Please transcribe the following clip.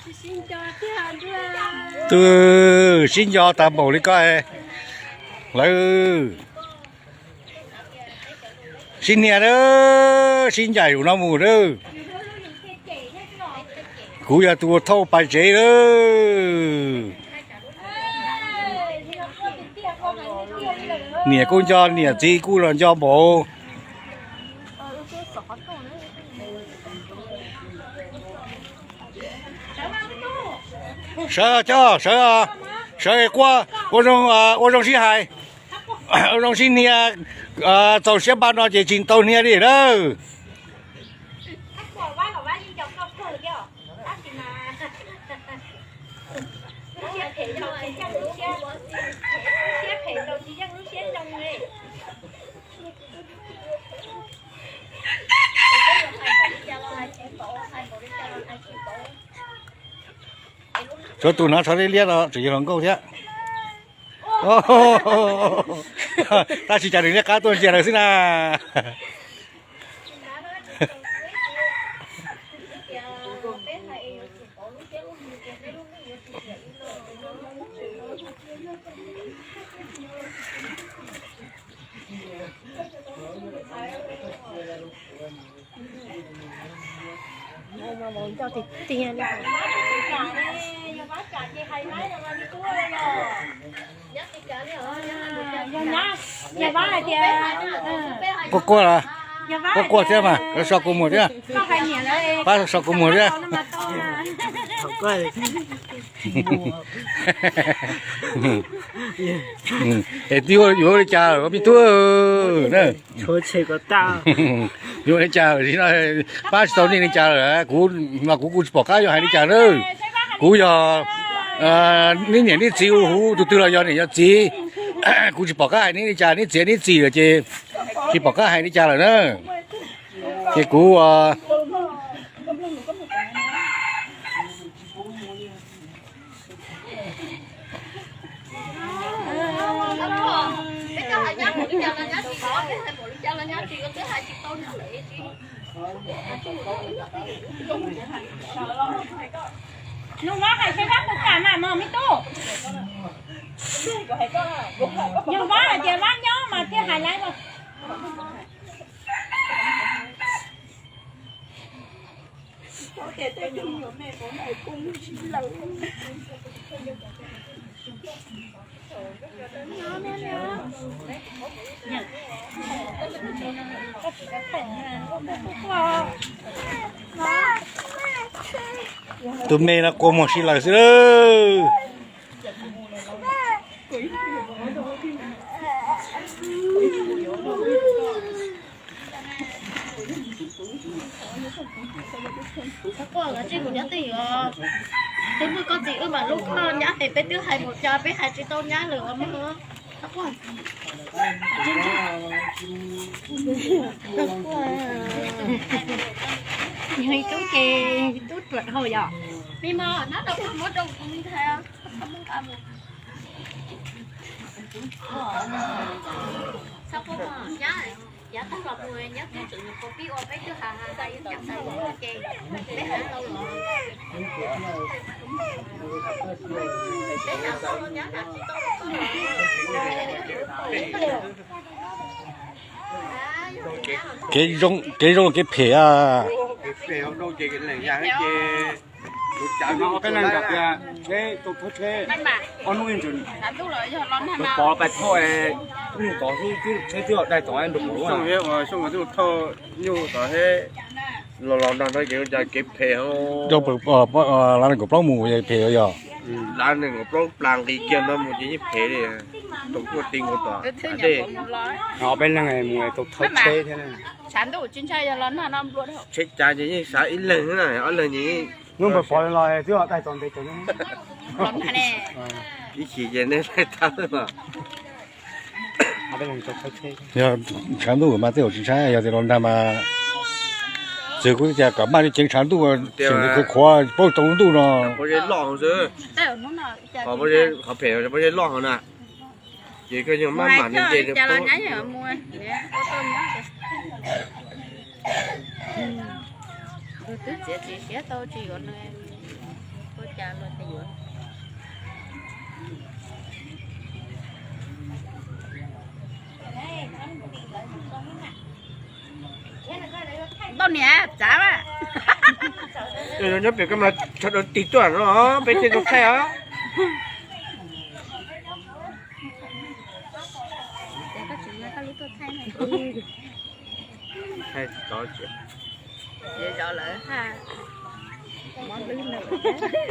Twb sib nco tag npaum li koj, lawv sib hnia lawm, sib ncaim zaum no mus lawm. Kuv yog tus thauj pais tsev lawm. Niam kuj nco, niam txiv kuj los nco npaum. Sawv cov, sawv, sawv quaj, ua zoo, ua zoo sib hais, ua zoo sib hnia, txaus siab npaum no ces tsis tau hnia li lawm. Tshuav tus hnav tsho liab liab no tseem yog hluas nkauj thiab. Tab sis cas nws liab qab tuaj ntsia lawv xwb na. Quaj quaj los, quaj quaj thiab mas, so kua muag thiab, pab so kua muag thiab. Es twb yuav ua li cas lawm me tub na? Yuav ua li cas, pab tsis tau nej li cas lawm, kuv mas kuv kuj tsis pom qab yuav hais li cas na. Kuv yog neb niam neb txiv, huv tus twg los yog niam yog txiv. Kuv tsis pom qab hais neb li cas, neb txiv neb txim lawm ces tsis pom qab hais li cas lawm na. Ces kuv Nug Vab hais seb Vab puas kam mas mog me tub. Nug Vab hais tias Vab nyob mas thiaj hais laiv os. Tus me no kua muag si lawm xwb lawm. Koj tsis mus nyob twj ywm, twb muaj koj txiv wb mam lub koj nyab es peb twb hais mus cas peb hais tsis tau nyab lawm os mog. Yog ib tub ces tub ruam dhau yom. Me mos, nab rau kuv muab rau kuv me ntxhais. Txhob quaj mog, nyab, yav tag los mus nyob twj ywm, nyuam qhuav pib ua peb twb hais hais hais ib nyuag xwb ces peb hais tau los. Peb hais tau los nyab hais tsis tau. Kev zoo, kev zoo kev phem a. Peb leeg tias, tau thawb tsheb ob hnub ib ntsis, pov pais thauj, tod tsheb twb daig tod rau kuv. Nyuj tod los los nrog no ces cas kev phem. Rau lav nees nkaum plaub mus phem yog. Lav nees nkaum plaub plas nqis kiag no mus ces yeej phem li. Tus tuaj ti nkaus tom dej. Peb leeg mus tau thawb tsheb thiab. Tsheb cas ces yeej xav ib leeg xwb na, ob leeg ces yeej. Hnub pov los twb daig tod ntev tod. Ib chim ces nej daig tag. Yog tshav ntuj mas tej zaum tsis ntshai, yog tias los nrag mas txwv kuv tias kom maj li ceev tshav ntuj, tseem khuav khuav paub tau lub ntuj no. Qhov phem pob zeb loj hauv na, ces koj yeej maj mam li nce. Twb txiav txim siab tau tsis yuav nws, ua Npauj niam txav mas. Nyob pem koj mas sawv daws tig tuaj no, peb thiaj tau thaij os. Thaij tsis tau ces. Mov lwb ntawd.